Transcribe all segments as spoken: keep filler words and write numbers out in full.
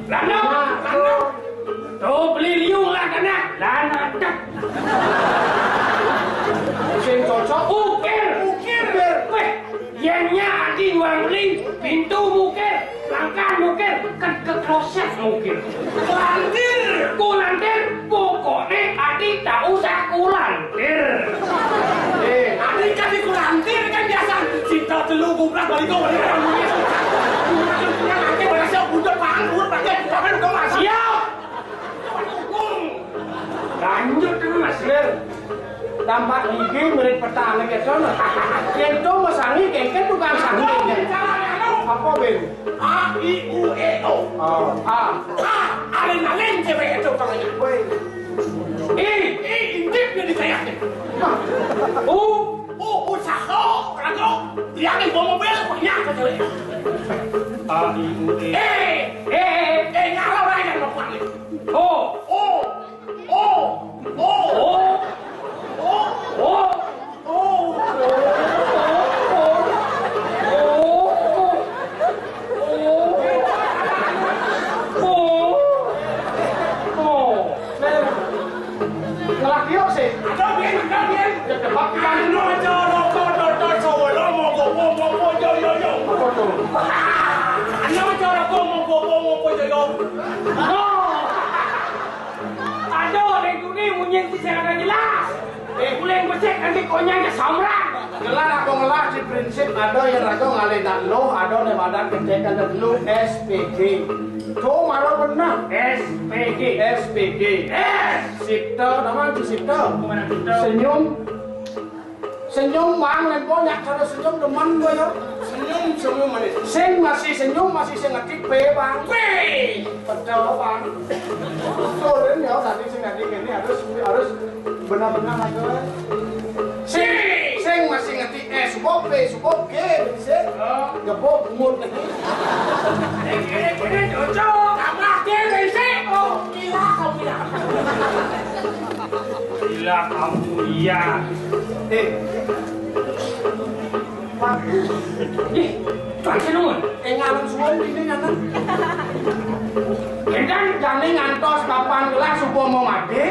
Lana, lana. Tuh, beli liung lah, kana. Lana, tek. Sing cocok. Ukir. Ukir. Weh, yén nya adi nyuang beli, pintu mukir, langkah mukir, ke, ke kloset mukir. Kulantir. Kulantir, pokokné adi tak usah kulantir. Eh, adi kasih kulantir kan biasa. Cinta telu gubrak balik kau balik kau. Nanti berasa budak bangkrut pakai, tapi udah masih. Siap. Lanjut dulu, Mas. Lir. Tampak gigi mirip petani gitu, nah. Yén to masangi, kéngkén tukang sangi. Apa, Bin? A, I, U, E, O. Oh, A. A, alin-alin cewek itu, Bang. Woi. I, I, intip dia di saya. U. U, usaha, lagu. Dia kan bawa mobil, banyak ke cewek. A, I, U, E. Eh, eh, eh, eh, ngalah orang yang mau panggil. O. O. O. O. O. O. O. O. Ngelak yuk sih. Ada, Bin, ada, Bin. Ya, tebak, Bin. Anu, cara kau, cara, cara, sawala, mau gopo, mau gopo, yo, yo, yo. Apa tuh? Anu, cara kau, mau gopo, mau gopo, yo, yo. No. Aduh, ning duni munyin sing ora jelas. Eh, uling becik nanti konyang ke samrang. Ngelah apa ngelah di prinsip ada yang raga ngalih tak lo, ada yang madan kecekan dan lo S P G. Tuh malah benar. S P G. S P G. S. Sipta, nama tu Sipta? Bukan Sipta. Senyum. Senyum, Bang, lén banyak cara senyum demen gue ya. Senyum, senyum manis. Sing masih senyum, masih sing ngetik P, Bang. P. Betul, Bang. Turun ya, tadi sing ngetik ini harus harus benar-benar aja. Sing, sing masih ngetik S, suka P, suka G, bisa. Oh. Gebo bungut. Ini, ini, ini cocok. Tambah G, bisa. Oh, gila kau gila. Gila kamu, iya. Eh. Pak. Ih, cuaca nuwun. Eh, ngalem suwun dini nyanan. Gendang jane ngantos papan kelas upama mati.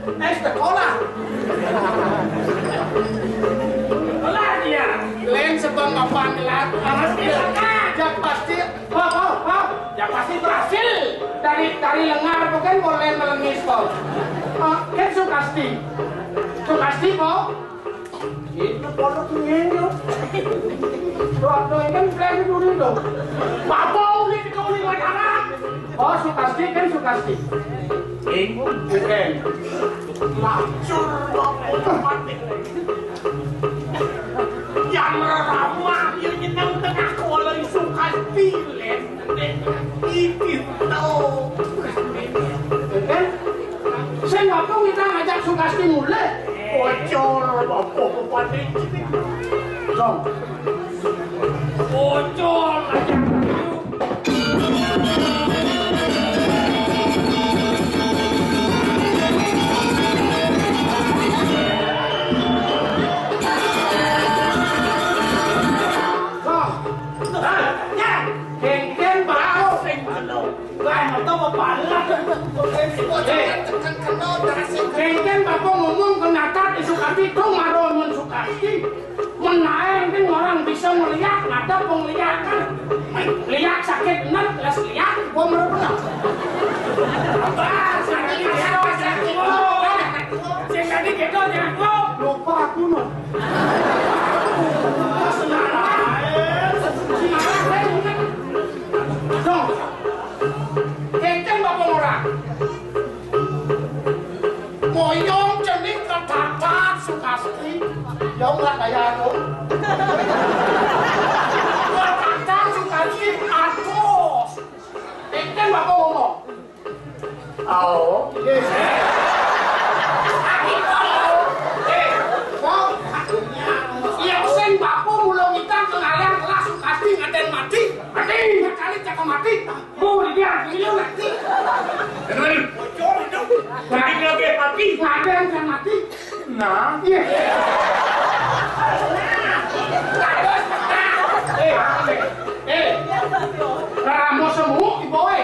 Eh, sekolah. Sekolah dia. Lain sebab papan kelas. Pasti. Jak pasti. Hop, hop, hop. Jak pasti berhasil. Dari, dari lengar bukan boleh melengis, kok. Ah, kan Sukasti. Sukasti, kok. Itu pondok ngene, yo. Doa-doa kan berani dulu, dong. Bapak udah dikawin pacaran. Oh, Sukasti kan Sukasti. Eh, bukan. Lacur, Bapak, mati. Yang ramah, yang nyenang tengah kuala Sukasti, Len. Iki to. Kan? Sing apa kita ngajak Sukasti mulih? Bocor, apa panik? Dong. Bocor, ngajak. Dong. Hah? Ya. Kéngkén bapa. Sing anu. Lah, moto apa balas? Eh. Kéngkén bapa ngomong ke natat isuk ati, dong, maro mun Sukasti. Menae kan orang bisa ngeliat, ngadep penglihatan. Lihat sakit enak, les lihat, gua merem benar. Apa? Sing tadi gitu, sing tadi gitu, jangan gua. Lupa aku, no. Dong. Kéngkén bapa ora. Moyong cening kedadak Sukasti. Ya ora kaya aku. Kedadak Sukasti atus. Kéngkén bapa ngomong. Au. Iya. Eh, Bang. Iya, sing bapa mula ngitang kengalian kelas Sukasti ngaden mati. Mati. Sekali cakap mati. Mau dia, ini mati. Aduh, aduh. Bocor itu. Mati kabeh mati. Ngaden kan mati. Nah. Iya. Eh, eh. Ramo semua, ibu, eh.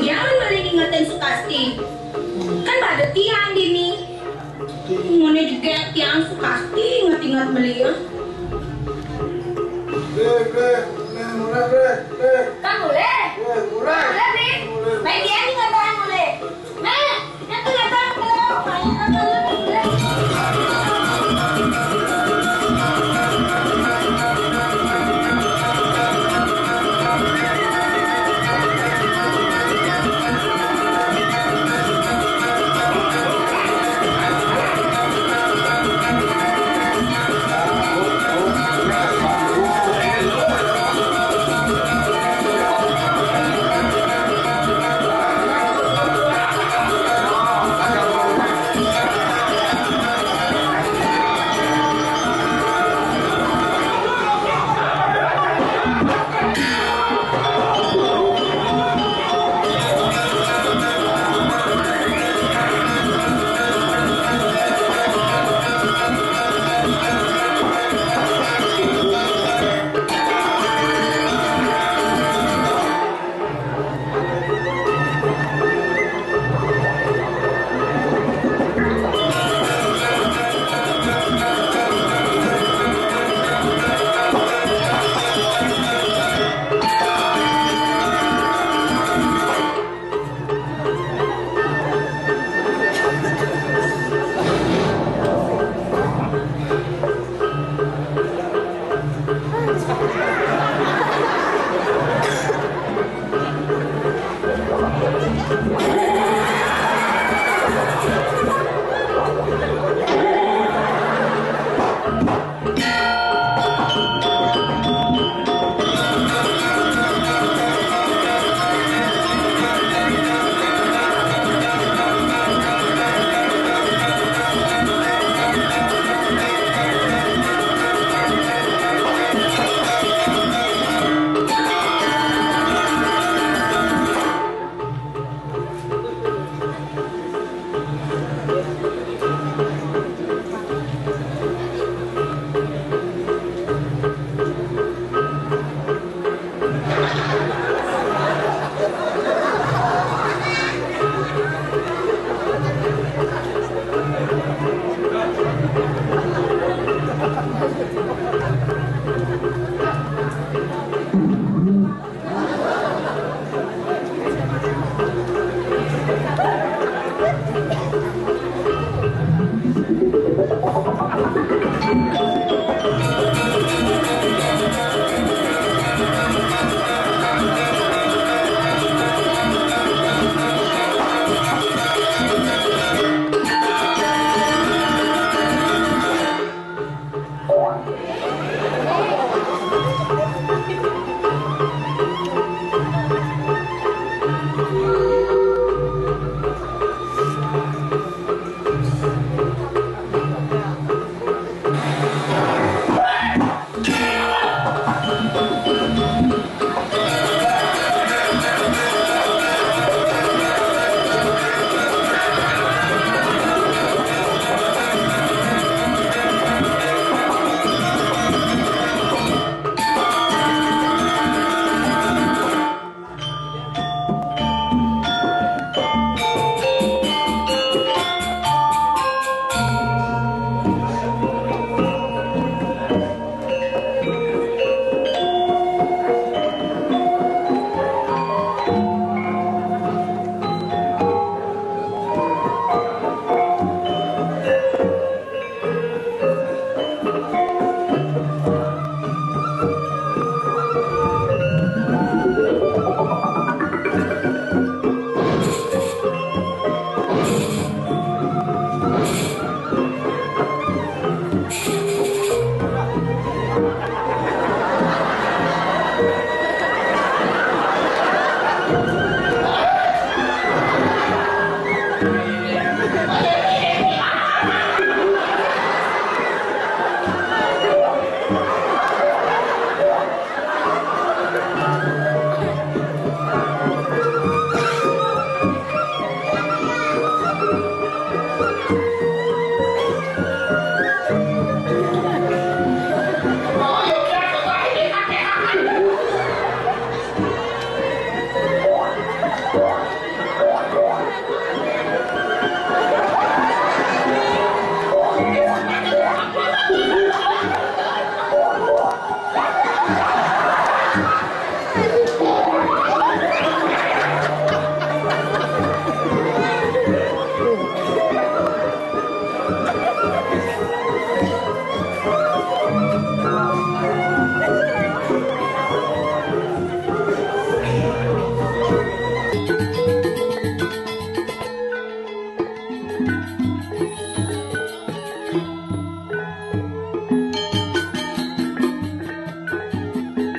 Jangan malah ngingetin Sukasti. Kan pada tiang dini. Ngene juga tiang Sukasti inget-inget beliau. Bre, bre, bre, mulai, bre, bre. Kan mulai,